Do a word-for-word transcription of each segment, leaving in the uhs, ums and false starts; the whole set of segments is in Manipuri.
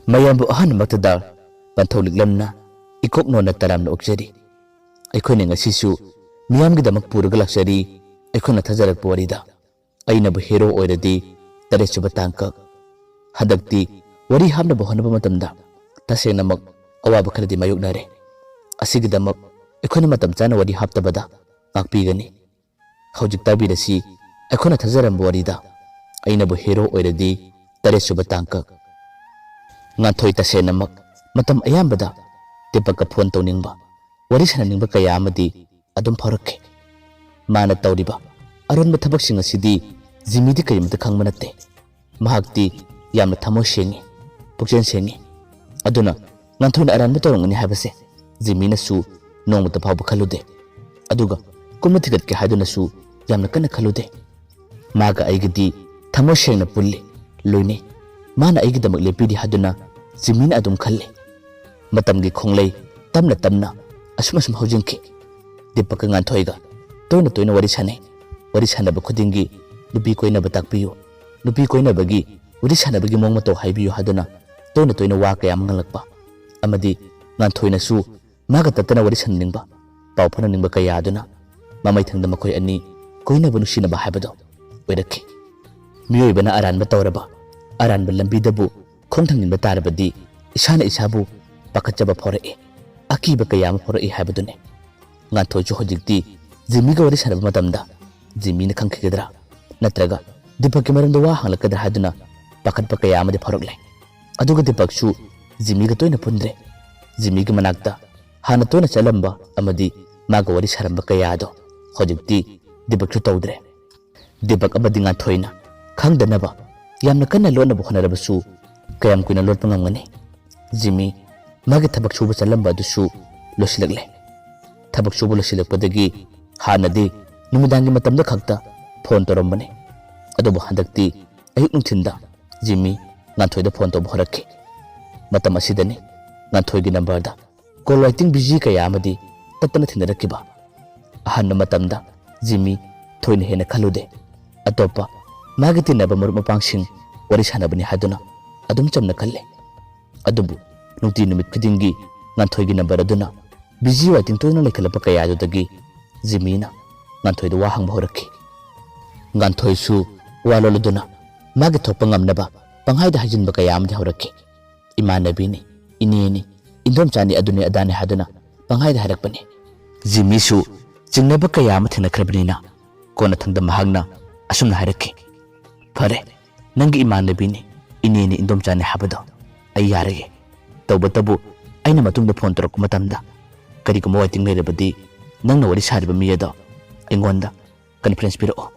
ꯃꯌꯥꯝꯕꯨ ꯑꯍꯥꯟꯕꯃꯛꯇꯗ ꯄꯟꯊꯧ ꯂꯤꯛꯂꯝꯅ ꯏꯀꯣꯛ ꯅꯣꯟꯅ ꯇꯔꯥꯝꯅ ꯑꯣꯛꯆꯔꯤ꯫ ꯑꯩꯈꯣꯏꯅ ꯉꯁꯤꯁꯨ ꯃꯤꯌꯥꯝꯒꯤꯗꯃꯛ ꯄꯨꯔꯒ ꯂꯥꯛꯆꯔꯤ ꯑꯩꯈꯣꯏꯅ ꯊꯥꯖꯔꯛꯄ ꯋꯥꯔꯤꯗ꯫ ꯑꯩꯅꯕꯨ ꯍꯦꯔꯣ ꯑꯣꯏꯔꯗꯤ ꯇꯔꯦꯠꯁꯨꯕ ꯇꯥꯡꯀꯛ꯫ ꯍꯟꯗꯛꯇꯤ ꯋꯥꯔꯤ ꯍꯥꯞꯅꯕ ꯍꯣꯠꯅꯕ ꯃꯇꯝꯗ ꯇꯁꯦꯡꯅꯃꯛ ꯑꯋꯥꯕ ꯈꯔꯗꯤ ꯃꯥꯌꯣꯛꯅꯔꯦ꯫ ꯑꯁꯤꯒꯤꯗꯃꯛ ꯑꯩꯈꯣꯏꯅ ꯃꯇꯝ ꯆꯥꯅ ꯋꯥꯔꯤ ꯍꯥꯞꯇꯕꯗ ꯉꯥꯛꯄꯤꯒꯅꯤ꯫ ꯍꯧꯖꯤꯛ ꯇꯥꯕꯤꯔꯁꯤ ꯑꯩꯈꯣꯏꯅ ꯊꯥꯖꯔꯝꯕ ꯋꯥꯔꯤꯗ ꯑꯩꯅꯕꯨ ꯍꯦꯔꯣ ꯑꯣꯏꯔꯗꯤ ꯇꯔꯦꯠꯁꯨꯕ ꯇꯥꯡꯀꯛ꯫ ꯉꯥꯟꯊꯣꯏ ꯇꯁꯦꯡꯅꯃꯛ ꯃꯇꯝ ꯑꯌꯥꯝꯕꯗ ꯗꯤꯄꯛꯀ ꯐꯣꯟ ꯇꯧꯅꯤꯡꯕ, ꯋꯥꯔꯤ ꯁꯥꯟꯅꯅꯤꯡꯕ ꯀꯌꯥ ꯑꯃꯗꯤ ꯑꯗꯨꯝ ꯐꯥꯎꯔꯛꯈꯤ꯫ ꯃꯥꯅ ꯇꯧꯔꯤꯕ ꯑꯔꯣꯟꯕ ꯊꯕꯛꯁꯤꯡ ꯑꯁꯤꯗꯤ ꯖꯤꯃꯤꯗꯤ ꯀꯔꯤꯃꯇ ꯈꯪꯕ ꯅꯠꯇꯦ꯫ ꯃꯍꯥꯛꯇꯤ ꯌꯥꯝꯅ ꯊꯃꯣꯏ ꯁꯦꯡꯉꯤ, ꯄꯨꯛꯆꯦꯜ ꯁꯦꯡꯉꯤ꯫ ꯑꯗꯨꯅ ꯉꯥꯟꯊꯣꯏꯅ ꯑꯔꯥꯟꯕ ꯇꯧꯔꯝꯒꯅꯤ ꯍꯥꯏꯕꯁꯦ ꯖꯤꯃꯤꯅꯁꯨ ꯅꯣꯡꯃꯇ ꯐꯥꯎꯕ ꯈꯜꯂꯨꯗꯦ꯫ ꯑꯗꯨꯒ ꯀꯨꯝꯅ ꯊꯤꯒꯠꯀꯦ ꯍꯥꯏꯗꯨꯅꯁꯨ ꯌꯥꯝꯅ ꯀꯟꯅ ꯈꯜꯂꯨꯗꯦ꯫ ꯃꯥꯒ ꯑꯩꯒꯗꯤ ꯊꯃꯣꯏ ꯁꯦꯡꯅ ꯄꯨꯜꯂꯤ, ꯂꯣꯏꯅꯩ꯫ ꯃꯥꯅ ꯑꯩꯒꯤꯗꯃꯛ ꯂꯦꯞꯄꯤꯔꯤ ꯍꯥꯏꯗꯨꯅ ꯖꯤꯃꯤꯅ ꯑꯗꯨꯝ ꯈꯜꯂꯤ꯫ ꯃꯇꯝꯒꯤ ꯈꯣꯡꯂꯩ ꯇꯞꯅ ꯇꯞꯅ ꯑꯁꯨꯝ ꯑꯁꯨꯝ ꯍꯧꯖꯤꯟꯈꯤ꯫ ꯗꯤꯄꯛꯀ ꯉꯥꯟꯊꯣꯏꯒ ꯇꯣꯏꯅ ꯇꯣꯏꯅ ꯋꯥꯔꯤ ꯁꯥꯟꯅꯩ꯫ ꯋꯥꯔꯤ ꯁꯥꯟꯅꯕ ꯈꯨꯗꯤꯡꯒꯤ "ꯅꯨꯄꯤ ꯀꯣꯏꯅꯕ ꯇꯥꯛꯄꯤꯌꯨ, ꯅꯨꯄꯤ ꯀꯣꯏꯅꯕꯒꯤ ꯋꯥꯔꯤ ꯁꯥꯟꯅꯕꯒꯤ ꯃꯑꯣꯡ ꯃꯇꯧ ꯍꯥꯏꯕꯤꯌꯨ" ꯍꯥꯏꯗꯨꯅ ꯇꯣꯏꯅ ꯇꯣꯏꯅ ꯋꯥ ꯀꯌꯥ ꯑꯃ ꯉꯥꯡꯂꯛꯄ ꯑꯃꯗꯤ ꯉꯥꯟꯊꯣꯏꯅꯁꯨ ꯃꯥꯒ ꯇꯠꯇꯅ ꯋꯥꯔꯤ ꯁꯥꯟꯅꯅꯤꯡꯕ, ꯄꯥꯎ ꯐꯥꯎꯅꯅꯤꯡꯕ ꯀꯌꯥ ꯑꯗꯨꯅ ꯃꯃꯩꯊꯪꯗ ꯃꯈꯣꯏ ꯑꯅꯤ ꯀꯣꯏꯅꯕ ꯅꯨꯡꯁꯤꯅꯕ ꯍꯥꯏꯕꯗꯣ ꯑꯣꯏꯔꯛꯈꯤ꯫ ꯃꯤꯑꯣꯏꯕꯅ ꯑꯔꯥꯟꯕ ꯇꯧꯔꯕ, ꯑꯔꯥꯟꯕ ꯂꯝꯕꯤꯗꯕꯨ ꯈꯣꯡ ꯊꯥꯡꯖꯤꯟꯕ ꯇꯥꯔꯕꯗꯤ ꯏꯁꯥꯅ ꯏꯁꯥꯕꯨ ꯄꯥꯈꯠꯆꯕ ꯐꯥꯎꯔꯛꯏ, ꯑꯀꯤꯕ ꯀꯌꯥ ꯑꯃ ꯐꯥꯎꯔꯛꯏ ꯍꯥꯏꯕꯗꯨꯅꯤ꯫ ꯉꯥꯟꯊꯣꯏꯁꯨ ꯍꯧꯖꯤꯛꯇꯤ ꯖꯤꯃꯤꯒ ꯋꯥꯔꯤ ꯁꯥꯟꯅꯕ ꯃꯇꯝꯗ ꯖꯤꯃꯤꯅ ꯈꯪꯈꯤꯒꯗ꯭ꯔꯥ ꯅꯠꯇ꯭ꯔꯒ ꯗꯤꯄꯛꯀꯤ ꯃꯔꯝꯗ ꯋꯥ ꯍꯪꯂꯛꯀꯗ꯭ꯔꯥ ꯍꯥꯏꯗꯨꯅ ꯄꯥꯈꯠꯄ ꯀꯌꯥ ꯑꯃꯗꯤ ꯐꯥꯎꯔꯛꯂꯦ꯫ ꯑꯗꯨꯒ ꯗꯤꯄꯛꯁꯨ ꯖꯤꯃꯤꯒ ꯇꯣꯏꯅ ꯄꯨꯟꯗ꯭ꯔꯦ꯫ ꯖꯤꯃꯤꯒꯤ ꯃꯅꯥꯛꯇ ꯍꯥꯟꯅ ꯇꯣꯏꯅ ꯆꯠꯂꯝꯕ ꯑꯃꯗꯤ ꯃꯥꯒ ꯋꯥꯔꯤ ꯁꯥꯔꯝꯕ ꯀꯌꯥꯗꯣ ꯍꯧꯖꯤꯛꯇꯤ ꯗꯤꯄꯛꯁꯨ ꯇꯧꯗ꯭ꯔꯦ꯫ ꯗꯤꯄꯛ ꯑꯃꯗꯤ ꯉꯥꯟꯊꯣꯏꯅ ꯈꯪꯗꯅꯕ ꯌꯥꯝꯅ ꯀꯟꯅ ꯂꯣꯠꯅꯕ ꯍꯣꯠꯅꯔꯕꯁꯨ ꯀꯌꯥꯝ ꯀꯨꯏꯅ ꯂꯣꯠꯄ ꯉꯝꯒꯅꯤ? ꯖꯤꯃꯤ ꯃꯥꯒꯤ ꯊꯕꯛ ꯁꯨꯕ ꯆꯠꯂꯝꯕ ꯑꯗꯨꯁꯨ ꯂꯣꯏꯁꯤꯜꯂꯛꯂꯦ꯫ ꯊꯕꯛ ꯁꯨꯕ ꯂꯣꯏꯁꯤꯜꯂꯛꯄꯗꯒꯤ ꯍꯥꯟꯅꯗꯤ ꯅꯨꯃꯤꯗꯥꯡꯒꯤ ꯃꯇꯝꯗ ꯈꯛꯇ ꯐꯣꯟ ꯇꯧꯔꯝꯕꯅꯤ꯫ ꯑꯗꯨꯕꯨ ꯍꯟꯗꯛꯇꯤ ꯑꯌꯨꯛ ꯅꯨꯡꯊꯤꯟꯗ ꯖꯤꯃꯤ ꯉꯥꯟꯊꯣꯏꯗ ꯐꯣꯟ ꯇꯧꯕ ꯍꯧꯔꯛꯈꯤ꯫ ꯃꯇꯝ ꯑꯁꯤꯗꯅꯤ ꯉꯥꯟꯊꯣꯏꯒꯤ ꯅꯝꯕꯔꯗ ꯀꯣꯜ ꯋꯦꯇꯤꯡ ꯕꯤꯖꯤ ꯀꯌꯥ ꯑꯃꯗꯤ ꯇꯠꯇꯅ ꯊꯦꯡꯅꯔꯛꯈꯤꯕ꯫ ꯑꯍꯥꯟꯕ ꯃꯇꯝꯗ ꯖꯤꯃꯤ ꯊꯣꯏꯅ ꯍꯦꯟꯅ ꯈꯜꯂꯨꯗꯦ꯫ ꯑꯇꯣꯞꯄ ꯃꯥꯒꯤ ꯇꯤꯟꯅꯕ ꯃꯔꯨꯞ ꯃꯄꯥꯡꯁꯤꯡ ꯋꯥꯔꯤ ꯁꯥꯟꯅꯕꯅꯤ ꯍꯥꯏꯗꯨꯅ ꯑꯗꯨꯝ ꯆꯝꯅ ꯈꯜꯂꯦ꯫ ꯑꯗꯨꯕꯨ ꯅꯨꯡꯇꯤ ꯅꯨꯃꯤꯠ ꯈꯨꯗꯤꯡꯒꯤ ꯉꯥꯟꯊꯣꯏꯒꯤ ꯅꯝꯕꯔ ꯑꯗꯨꯅ ꯕꯤꯖꯤ ꯋꯦꯇꯤꯡ ꯇꯣꯏꯅ ꯂꯩꯈꯠꯂꯛꯄ ꯀꯌꯥ ꯑꯗꯨꯗꯒꯤ ꯖꯤꯃꯤꯅ ꯉꯥꯟꯊꯣꯏꯗ ꯋꯥ ꯍꯪꯕ ꯍꯧꯔꯛꯈꯤ꯫ ꯉꯥꯟꯊꯣꯏꯁꯨ ꯋꯥ ꯂꯣꯜꯂꯗꯨꯅ ꯃꯥꯒꯤ ꯊꯣꯛꯄ ꯉꯝꯅꯕ ꯄꯪꯍꯥꯏꯗ ꯍꯥꯏꯖꯤꯟꯕ ꯀꯌꯥ ꯑꯃꯗꯤ ꯍꯧꯔꯛꯈꯤ꯫ "ꯏꯃꯥꯟꯅꯕꯤꯅꯤ, ꯏꯅꯦꯅꯤ, ꯏꯟꯗꯣꯝꯆꯥꯅꯤ, ꯑꯗꯨꯅꯤ ꯑꯗꯥꯅꯤ" ꯍꯥꯏꯗꯨꯅ ꯄꯪꯍꯥꯏꯗ ꯍꯥꯏꯔꯛꯄꯅꯤ꯫ ꯖꯤꯃꯤꯁꯨ ꯆꯤꯡꯅꯕ ꯀꯌꯥ ꯑꯃ ꯊꯦꯡꯅꯈ꯭ꯔꯕꯅꯤꯅ ꯀꯣꯟꯅꯊꯪꯗ ꯃꯍꯥꯛꯅ ꯑꯁꯨꯝꯅ ꯍꯥꯏꯔꯛꯈꯤ, "ꯐꯔꯦ, ꯅꯪꯒꯤ ꯏꯃꯥꯟꯅꯕꯤꯅꯤ, ꯏꯅꯦꯅꯤ, ꯏꯟꯗꯣꯝꯆꯥꯅꯤ ꯍꯥꯏꯕꯗꯣ ꯑꯩ ꯌꯥꯔꯒꯦ꯫ ꯇꯧꯕꯇꯕꯨ ꯑꯩꯅ ꯃꯇꯨꯡꯗ ꯐꯣꯟ ꯇꯧꯔꯛꯄ ꯃꯇꯝꯗ ꯀꯔꯤꯒꯨꯝꯕ ꯋꯦꯇꯤꯡ ꯂꯩꯔꯕꯗꯤ ꯅꯪꯅ ꯋꯥꯔꯤ ꯁꯥꯔꯤꯕ ꯃꯤ ꯑꯗꯣ ꯑꯩꯉꯣꯟꯗ ꯀꯟꯐꯔꯦꯟꯁ ꯄꯤꯔꯛꯑꯣ꯫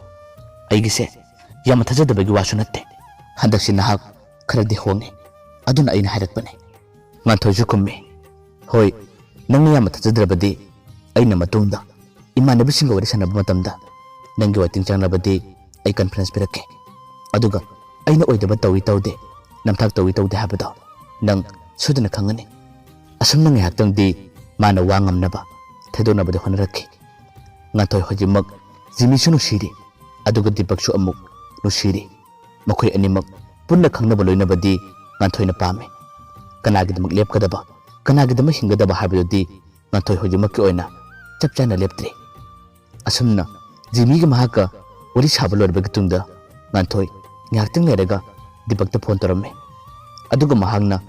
ꯑꯩꯒꯤꯁꯦ ꯌꯥꯝꯅ ꯊꯥꯖꯗꯕꯒꯤ ꯋꯥꯁꯨ ꯅꯠꯇꯦ꯫ ꯍꯟꯗꯛꯁꯤ ꯅꯍꯥꯛ ꯈꯔꯗꯤ ꯍꯣꯡꯉꯦ, ꯑꯗꯨꯅ ꯑꯩꯅ ꯍꯥꯏꯔꯛꯄꯅꯦ"꯫ ꯉꯥꯟꯊꯣꯏꯁꯨ ꯈꯨꯝꯃꯤ, "ꯍꯣꯏ, ꯅꯪꯅ ꯌꯥꯝꯅ ꯊꯥꯖꯗ꯭ꯔꯕꯗꯤ ꯑꯩꯅ ꯃꯇꯨꯡꯗ ꯏꯃꯥꯟꯅꯕꯁꯤꯡꯒ ꯋꯥꯔꯤ ꯁꯥꯟꯅꯕ ꯃꯇꯝꯗ ꯅꯪꯒꯤ ꯋꯦꯇꯤꯡ ꯆꯪꯂꯕꯗꯤ ꯑꯩ ꯀꯟꯐꯔꯦꯟꯁ ꯄꯤꯔꯛꯀꯦ꯫ ꯑꯗꯨꯒ ꯑꯩꯅ ꯑꯣꯏꯗꯕ ꯇꯧꯏ ꯇꯧꯗꯦ, ꯅꯝꯊꯥꯛ ꯇꯧꯏ ꯇꯧꯗꯦ ꯍꯥꯏꯕꯗꯣ ꯅꯪ ꯁꯣꯏꯗꯅ ꯈꯪꯒꯅꯤ"꯫ ꯑꯁꯨꯝꯅ ꯉꯥꯏꯍꯥꯛꯇꯪꯗꯤ ꯃꯥꯅ ꯋꯥ ꯉꯝꯅꯕ ꯊꯦꯗꯣꯛꯅꯕꯗꯤ ꯍꯣꯠꯅꯔꯛꯈꯤ꯫ ꯉꯥꯟꯊꯣꯏ ꯍꯧꯖꯤꯛꯃꯛ ꯖꯤꯃꯤꯁꯨ ꯅꯨꯡꯁꯤꯔꯤ, ꯑꯗꯨꯒ ꯗꯤꯄꯛꯁꯨ ꯑꯃꯨꯛ ꯅꯨꯡꯁꯤꯔꯤ꯫ ꯃꯈꯣꯏ ꯑꯅꯤꯃꯛ ꯄꯨꯟꯅ ꯈꯪꯅꯕ ꯂꯣꯏꯅꯕꯗꯤ ꯉꯥꯟꯊꯣꯏꯅ ꯄꯥꯝꯃꯤ꯫ ꯀꯅꯥꯒꯤꯗꯃꯛ ꯂꯦꯞꯀꯗꯕ, ꯀꯅꯥꯒꯤꯗꯃꯛ ꯍꯤꯡꯒꯗꯕ ꯍꯥꯏꯕꯗꯨꯗꯤ ꯉꯥꯟꯊꯣꯏ ꯍꯧꯖꯤꯛꯃꯛꯀꯤ ꯑꯣꯏꯅ ꯆꯞ ꯆꯥꯅ ꯂꯦꯞꯇ꯭ꯔꯤ꯫ ꯑꯁꯨꯝꯅ ꯖꯤꯃꯤꯒ ꯃꯍꯥꯛꯀ ꯋꯥꯔꯤ ꯁꯥꯕ ꯂꯣꯏꯔꯕꯒꯤ ꯇꯨꯡꯗ ꯉꯥꯟꯊꯣꯏ ꯉꯥꯏꯍꯥꯛꯇꯪ ꯂꯩꯔꯒ ꯗꯤꯄꯛꯇ ꯐꯣꯟ ꯇꯧꯔꯝꯃꯤ꯫ ꯑꯗꯨꯒ ꯃꯍꯥꯛꯅ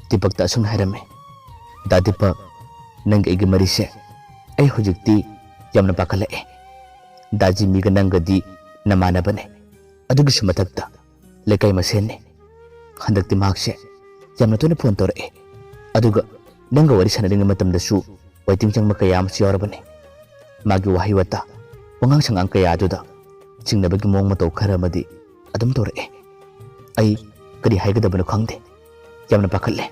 ꯗꯤꯄꯛꯇ ꯑꯁꯨꯝꯅ ꯍꯥꯏꯔꯝꯃꯤ, "ꯗꯥ ꯗꯤꯄꯛ, ꯅꯪꯒ ꯑꯩꯒꯤ ꯃꯔꯤꯁꯦ ꯑꯩ ꯍꯧꯖꯤꯛꯇꯤ ꯌꯥꯝꯅ ꯄꯥꯈꯠꯂꯛꯑꯦ꯫ ꯗꯥ ꯖꯤꯃꯤꯒ ꯅꯪꯒꯗꯤ ꯅꯃꯥꯟꯅꯕꯅꯦ, ꯑꯗꯨꯒꯤꯁꯨ ꯃꯊꯛꯇ ꯂꯩꯀꯥꯏ ꯃꯁꯦꯟꯅꯤ꯫ ꯍꯟꯗꯛꯇꯤ ꯃꯍꯥꯛꯁꯦ ꯌꯥꯝꯅ ꯇꯣꯏꯅ ꯐꯣꯟ ꯇꯧꯔꯛꯑꯦ꯫ ꯑꯗꯨꯒ ꯅꯪꯒ ꯋꯥꯔꯤ ꯁꯥꯟꯅꯔꯤꯉꯩ ꯃꯇꯝꯗꯁꯨ ꯋꯦꯇꯤꯡ ꯆꯪꯕ ꯀꯌꯥ ꯑꯃꯁꯨ ꯌꯥꯎꯔꯕꯅꯤ꯫ ꯃꯥꯒꯤ ꯋꯥꯍꯩ ꯋꯥꯇꯥ, ꯋꯥꯉꯥꯡ ꯁꯉꯥꯡ ꯀꯌꯥ ꯑꯗꯨꯗ ꯆꯤꯡꯅꯕꯒꯤ ꯃꯑꯣꯡ ꯃꯇꯧ ꯈꯔ ꯑꯃꯗꯤ ꯑꯗꯨꯝ ꯇꯧꯔꯛꯑꯦ꯫ ꯑꯩ ꯀꯔꯤ ꯍꯥꯏꯒꯗꯕꯅꯣ ꯈꯪꯗꯦ꯫ ꯌꯥꯝꯅ ꯄꯥꯈꯠꯂꯦ꯫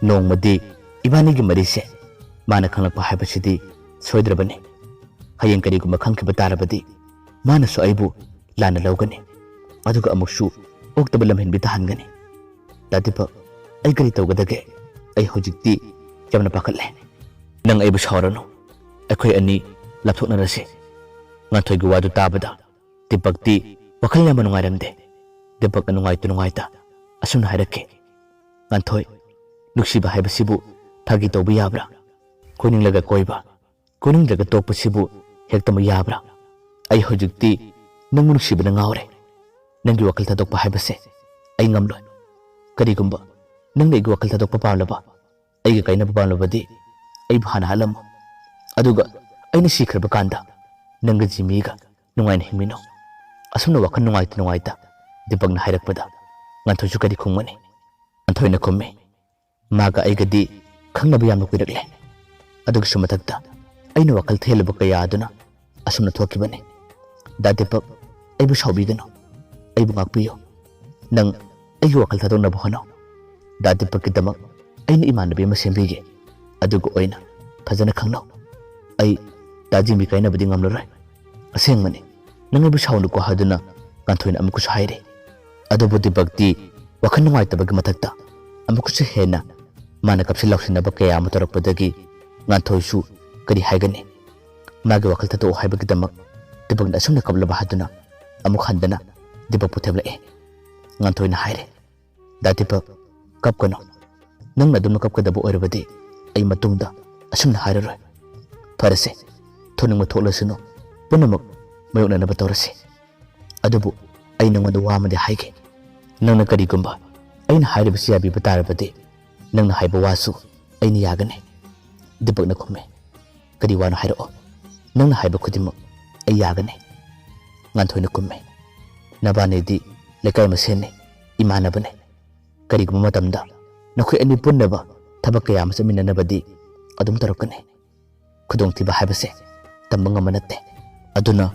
ꯅꯣꯡꯃꯗꯤ ꯏꯕꯥꯅꯤꯒꯤ ꯃꯔꯤꯁꯦ ꯃꯥꯅ ꯈꯪꯂꯛꯄ ꯍꯥꯏꯕꯁꯤꯗꯤ ꯁꯣꯏꯗ꯭ꯔꯕꯅꯤ꯫ ꯍꯌꯦꯡ ꯀꯔꯤꯒꯨꯝꯕ ꯈꯪꯈꯤꯕ ꯇꯥꯔꯕꯗꯤ ꯃꯥꯅꯁꯨ ꯑꯩꯕꯨ ꯂꯥꯟꯅ ꯂꯧꯒꯅꯤ, ꯑꯗꯨꯒ ꯑꯃꯨꯛꯁꯨ ꯑꯣꯛꯇꯕ ꯂꯝꯍꯦꯟꯕꯤ ꯇꯥꯍꯟꯒꯅꯤ꯫ ꯗꯥ ꯗꯤꯄꯛ, ꯑꯩ ꯀꯔꯤ ꯇꯧꯒꯗꯒꯦ? ꯑꯩ ꯍꯧꯖꯤꯛꯇꯤ ꯌꯥꯝꯅ ꯄꯥꯈꯠꯂꯦ꯫ ꯅꯪ ꯑꯩꯕꯨ ꯁꯥꯎꯔꯅꯨ꯫ ꯑꯩꯈꯣꯏ ꯑꯅꯤ ꯂꯥꯞꯊꯣꯛꯅꯔꯁꯤ"꯫ ꯉꯥꯟꯊꯣꯏꯒꯤ ꯋꯥꯗꯨ ꯇꯥꯕꯗ ꯗꯤꯄꯛꯇꯤ ꯋꯥꯈꯜ ꯌꯥꯝꯅ ꯅꯨꯡꯉꯥꯏꯔꯝꯗꯦ꯫ ꯗꯤꯄꯛꯅ ꯅꯨꯡꯉꯥꯏꯇ ꯅꯨꯡꯉꯥꯏꯇ ꯑꯁꯨꯝꯅ ꯍꯥꯏꯔꯛꯈꯤ, "ꯉꯥꯟꯊꯣꯏ, ꯅꯨꯡꯁꯤꯕ ꯍꯥꯏꯕꯁꯤꯕꯨ ꯐꯥꯒꯤ ꯇꯧꯕ ꯌꯥꯕ꯭ꯔꯥ? ꯀꯣꯏꯅꯤꯡꯂꯒ ꯀꯣꯏꯕ, ꯀꯣꯏꯅꯤꯡꯗ꯭ꯔꯒ ꯇꯣꯛꯄꯁꯤꯕꯨ ꯍꯦꯛꯇꯃꯛ ꯌꯥꯕ꯭ꯔꯥ? ꯑꯩ ꯍꯧꯖꯤꯛꯇꯤ ꯅꯪꯕꯨ ꯅꯨꯡꯁꯤꯕꯅ ꯉꯥꯎꯔꯦ꯫ ꯅꯪꯒꯤ ꯋꯥꯈꯜ ꯊꯥꯗꯣꯛꯄ ꯍꯥꯏꯕꯁꯦ ꯑꯩ ꯉꯝꯂꯣꯏ꯫ ꯀꯔꯤꯒꯨꯝꯕ ꯅꯪꯅ ꯑꯩꯒꯤ ꯋꯥꯈꯜ ꯊꯥꯗꯣꯛꯄ ꯄꯥꯝꯂꯕ, ꯑꯩꯒ ꯀꯥꯏꯅꯕ ꯄꯥꯝꯂꯕꯗꯤ ꯑꯩꯕꯨ ꯍꯥꯟꯅ ꯍꯥꯠꯂꯝꯃꯨ꯫ ꯑꯗꯨꯒ ꯑꯩꯅ ꯁꯤꯈ꯭ꯔꯕ ꯀꯥꯟꯗ ꯅꯪꯒ ꯖꯤꯃꯤꯒ ꯅꯨꯡꯉꯥꯏꯅ ꯍꯤꯡꯃꯤꯟꯅꯧ꯫ ꯑꯁꯨꯝꯅ ꯋꯥꯈꯜ ꯅꯨꯡꯉꯥꯏꯇ ꯅꯨꯡꯉꯥꯏꯇ ꯗꯤꯄꯛꯅ ꯍꯥꯏꯔꯛꯄꯗ ꯉꯥꯟꯊꯣꯏꯁꯨ ꯀꯔꯤ ꯈꯨꯝꯒꯅꯤ? ꯉꯥꯟꯊꯣꯏꯅ ꯈꯨꯝꯃꯤ, "ꯃꯥꯒ ꯑꯩꯒꯗꯤ ꯈꯪꯅꯕ ꯌꯥꯝꯅ ꯀꯨꯏꯔꯛꯂꯦ꯫ ꯑꯗꯨꯒꯤꯁꯨ ꯃꯊꯛꯇ ꯑꯩꯅ ꯋꯥꯈꯜ ꯊꯦꯜꯂꯨꯕ ꯀꯌꯥ ꯑꯗꯨꯅ ꯑꯁꯨꯝꯅ ꯊꯣꯛꯈꯤꯕꯅꯤ꯫ ꯗꯥ ꯗꯤꯄꯛ, ꯑꯩꯕꯨ ꯁꯥꯎꯕꯤꯒꯅꯨ꯫ ꯑꯩꯕꯨ ꯉꯥꯛꯄꯤꯌꯨ꯫ ꯅꯪ ꯑꯩꯒꯤ ꯋꯥꯈꯜ ꯊꯥꯗꯣꯛꯅꯕ ꯍꯣꯠꯅꯧ꯫ ꯗꯥ ꯗꯤꯄꯛꯀꯤꯗꯃꯛ ꯑꯩꯅ ꯏꯃꯥꯟꯅꯕꯤ ꯑꯃ ꯁꯦꯝꯕꯤꯒꯦ꯫ ꯑꯗꯨꯒ ꯑꯣꯏꯅ ꯐꯖꯅ ꯈꯪꯅꯧ꯫ ꯑꯩ ꯗꯥ ꯖꯤꯃꯤ ꯀꯥꯏꯅꯕꯗꯤ ꯉꯝꯂꯔꯣꯏ꯫ ꯑꯁꯦꯡꯕꯅꯤ, ꯅꯪ ꯑꯩꯕꯨ ꯁꯥꯎꯅꯨꯀꯣ" ꯍꯥꯏꯗꯨꯅ ꯉꯥꯟꯊꯣꯏꯅ ꯑꯃꯨꯛꯀꯁꯨ ꯍꯥꯏꯔꯦ꯫ ꯑꯗꯨꯕꯨ ꯗꯤꯄꯛꯇꯤ ꯋꯥꯈꯜ ꯅꯨꯡꯉꯥꯏꯇꯕꯒꯤ ꯃꯊꯛꯇ ꯑꯃꯨꯛꯀꯁꯨ ꯍꯦꯟꯅ ꯃꯥꯅ ꯀꯞꯁꯤꯟ ꯂꯥꯎꯁꯤꯟꯅꯕ ꯀꯌꯥ ꯑꯃ ꯇꯧꯔꯛꯄꯗꯒꯤ ꯉꯥꯟꯊꯣꯏꯁꯨ ꯀꯔꯤ ꯍꯥꯏꯒꯅꯤ? ꯃꯥꯒꯤ ꯋꯥꯈꯜ ꯊꯥꯗꯣꯛꯑꯣ ꯍꯥꯏꯕꯒꯤꯗꯃꯛ ꯗꯤꯄꯛꯅ ꯑꯁꯨꯝꯅ ꯀꯞꯂꯕ ꯍꯥꯏꯗꯨꯅ ꯑꯃꯨꯛ ꯍꯟꯗꯅ ꯗꯤꯄꯛꯄꯨ ꯊꯦꯝꯂꯛꯑꯦ꯫ ꯉꯥꯟꯊꯣꯏꯅ ꯍꯥꯏꯔꯦ, "ꯗꯥ ꯗꯤꯄꯛ, ꯀꯞꯀꯅꯨ꯫ ꯅꯪꯅ ꯑꯗꯨꯝꯅ ꯀꯞꯀꯗꯕ ꯑꯣꯏꯔꯕꯗꯤ ꯑꯩ ꯃꯇꯨꯡꯗ ꯑꯁꯨꯝꯅ ꯍꯥꯏꯔꯔꯣꯏ꯫ ꯐꯔꯁꯦ, ꯊꯣꯛꯅꯤꯡꯕ ꯊꯣꯛꯂꯁꯅꯨ, ꯄꯨꯝꯅꯃꯛ ꯃꯥꯌꯣꯛꯅꯅꯕ ꯇꯧꯔꯁꯤ꯫ ꯑꯗꯨꯕꯨ ꯑꯩ ꯅꯉꯣꯟꯗ ꯋꯥ ꯑꯃꯗꯤ ꯍꯥꯏꯒꯦ꯫ ꯅꯪꯅ ꯀꯔꯤꯒꯨꯝꯕ ꯑꯩꯅ ꯍꯥꯏꯔꯤꯕꯁꯤ ꯌꯥꯕꯤꯕ ꯇꯥꯔꯕꯗꯤ ꯅꯪꯅ ꯍꯥꯏꯕ ꯋꯥꯁꯨ ꯑꯩꯅ ꯌꯥꯒꯅꯤ꯫" ꯗꯤꯄꯛꯅ ꯈꯨꯝꯃꯤ, "ꯀꯔꯤ ꯋꯥꯅꯣ ꯍꯥꯏꯔꯛꯑꯣ꯫ ꯅꯪꯅ ꯍꯥꯏꯕ ꯈꯨꯗꯤꯡꯃꯛ ꯑꯩ ꯌꯥꯒꯅꯤ꯫" ꯉꯥꯟꯊꯣꯏꯅ ꯈꯨꯝꯃꯤ, "ꯅꯕꯥꯅꯤꯗꯤ ꯂꯩꯀꯥꯏ ꯃꯁꯦꯟꯅꯤ, ꯏꯃꯥꯟꯅꯕꯅꯤ꯫ ꯀꯔꯤꯒꯨꯝꯕ ꯃꯇꯝꯗ ꯅꯈꯣꯏ ꯑꯅꯤ ꯄꯨꯟꯅꯕ ꯊꯕꯛ ꯀꯌꯥ ꯑꯃ ꯆꯠꯃꯤꯟꯅꯅꯕꯗꯤ ꯑꯗꯨꯝ ꯇꯧꯔꯛꯀꯅꯤ꯫ ꯈꯨꯗꯣꯡꯊꯤꯕ ꯍꯥꯏꯕꯁꯦ ꯇꯝꯕ ꯉꯝꯕ ꯅꯠꯇꯦ꯫ ꯑꯗꯨꯅ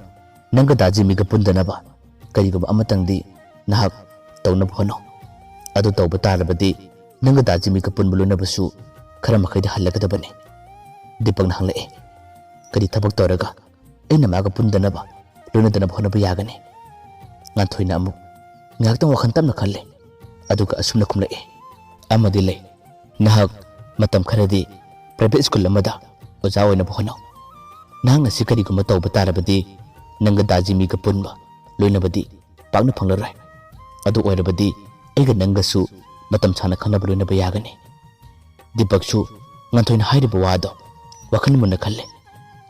ꯅꯪꯒ ꯗꯥ ꯖꯤꯃꯤꯒ ꯄꯨꯟꯗꯅꯕ ꯀꯔꯤꯒꯨꯝꯕ ꯑꯃꯇꯪꯗꯤ ꯅꯍꯥꯛ ꯇꯧꯅꯕ ꯍꯣꯠꯅꯧ꯫ ꯑꯗꯨ ꯇꯧꯕ ꯇꯥꯔꯕꯗꯤ ꯅꯪꯒ ꯗꯥ ꯖꯤꯃꯤꯒ ꯄꯨꯟꯕ ꯂꯣꯏꯅꯕꯁꯨ ꯈꯔ ꯃꯈꯩꯗꯤ ꯍꯜꯂꯒꯗꯕꯅꯤ꯫" ꯗꯤꯄꯛꯅ ꯍꯪꯂꯛꯏ, "ꯀꯔꯤ ꯊꯕꯛ ꯇꯧꯔꯒ ꯑꯩꯅ ꯃꯥꯒ ꯄꯨꯟꯗꯅꯕ, ꯂꯣꯏꯅꯗꯅꯕ ꯍꯣꯠꯅꯕ ꯌꯥꯒꯅꯤ?" ꯉꯥꯟꯊꯣꯏꯅ ꯑꯃꯨꯛ ꯉꯥꯏꯍꯥꯛꯇꯪ ꯋꯥꯈꯜ ꯇꯞꯅ ꯈꯜꯂꯦ꯫ ꯑꯗꯨꯒ ꯑꯁꯨꯝꯅ ꯈꯨꯝꯂꯛꯏ, "ꯑꯃꯗꯤ ꯂꯩ꯫ ꯅꯍꯥꯛ ꯃꯇꯝ ꯈꯔꯗꯤ private school ꯑꯃꯗ ꯑꯣꯖꯥ ꯑꯣꯏꯅꯕ ꯍꯣꯠꯅꯧ꯫ ꯅꯍꯥꯛꯅ ꯁꯤ ꯀꯔꯤꯒꯨꯝꯕ ꯇꯧꯕ ꯇꯥꯔꯕꯗꯤ ꯅꯪꯒ ꯗꯥ ꯖꯤꯃꯤꯒ ꯄꯨꯟꯕ, ꯂꯣꯏꯅꯕꯗꯤ ꯄꯥꯛꯅ ꯐꯪꯂꯔꯣꯏ꯫ ꯑꯗꯨ ꯑꯣꯏꯔꯕꯗꯤ ꯑꯩꯒ ꯅꯪꯒꯁꯨ ꯃꯇꯝ ꯁꯥꯡꯅ ꯈꯪꯅꯕ ꯂꯣꯏꯅꯕ ꯌꯥꯒꯅꯤ꯫" ꯗꯤꯄꯛꯁꯨ ꯉꯥꯟꯊꯣꯏꯅ ꯍꯥꯏꯔꯤꯕ ꯋꯥꯗꯣ ꯋꯥꯈꯜ ꯃꯨꯟꯅ ꯈꯜꯂꯦ꯫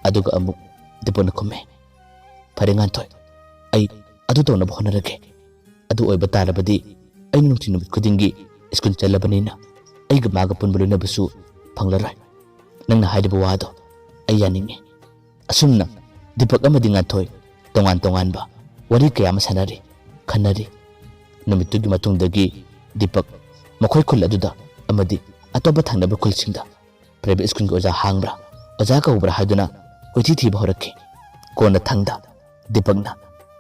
ꯑꯗꯨꯒ ꯑꯃꯨꯛ ꯗꯤꯄꯛꯅ ꯈꯨꯝꯃꯦ, "ꯐꯔꯦ ꯉꯥꯟꯊꯣꯏ, ꯑꯩ ꯑꯗꯨ ꯇꯧꯅꯕ ꯍꯣꯠꯅꯔꯒꯦ꯫ ꯑꯗꯨ ꯑꯣꯏꯕ ꯇꯥꯔꯕꯗꯤ ꯑꯩꯅ ꯅꯨꯡꯊꯤꯜ ꯅꯨꯃꯤꯠ ꯈꯨꯗꯤꯡꯒꯤ ꯁ꯭ꯀꯨꯜ ꯆꯠꯂꯕꯅꯤꯅ ꯑꯩꯒ ꯃꯥꯒ ꯄꯨꯟꯕ ꯂꯣꯏꯅꯕꯁꯨ ꯐꯪꯂꯔꯣꯏ꯫ ꯅꯪꯅ ꯍꯥꯏꯔꯤꯕ ꯋꯥꯗꯣ ꯑꯩ ꯌꯥꯅꯤꯡꯉꯤ꯫" ꯑꯁꯨꯝꯅ ꯗꯤꯄꯛ ꯑꯃꯗꯤ ꯉꯥꯟꯊꯣꯏ ꯇꯣꯉꯥꯟ ꯇꯣꯉꯥꯟꯕ ꯋꯥꯔꯤ ꯀꯌꯥ ꯑꯃ ꯁꯥꯟꯅꯔꯤ, ꯈꯟꯅꯔꯤ꯫ ꯅꯨꯃꯤꯠꯇꯨꯒꯤ ꯃꯇꯨꯡꯗꯒꯤ ꯗꯤꯄꯛ ꯃꯈꯣꯏ ꯈꯨꯜ ꯑꯗꯨꯗ ꯑꯃꯗꯤ ꯑꯇꯣꯞꯄ ꯊꯪꯅꯕ ꯈꯨꯜꯁꯤꯡꯗ ꯄ꯭ꯔꯥꯏꯚꯦꯠ ꯁ꯭ꯀꯨꯜꯒꯤ ꯑꯣꯖꯥ ꯍꯥꯡꯕ꯭ꯔꯥ, ꯑꯣꯖꯥ ꯀꯧꯕ꯭ꯔꯥ ꯍꯥꯏꯗꯨꯅ ꯀꯣꯏꯊꯤ ꯊꯤꯕ ꯍꯧꯔꯛꯈꯤ꯫ ꯀꯣꯟꯅꯊꯪꯗ ꯗꯤꯄꯛꯅ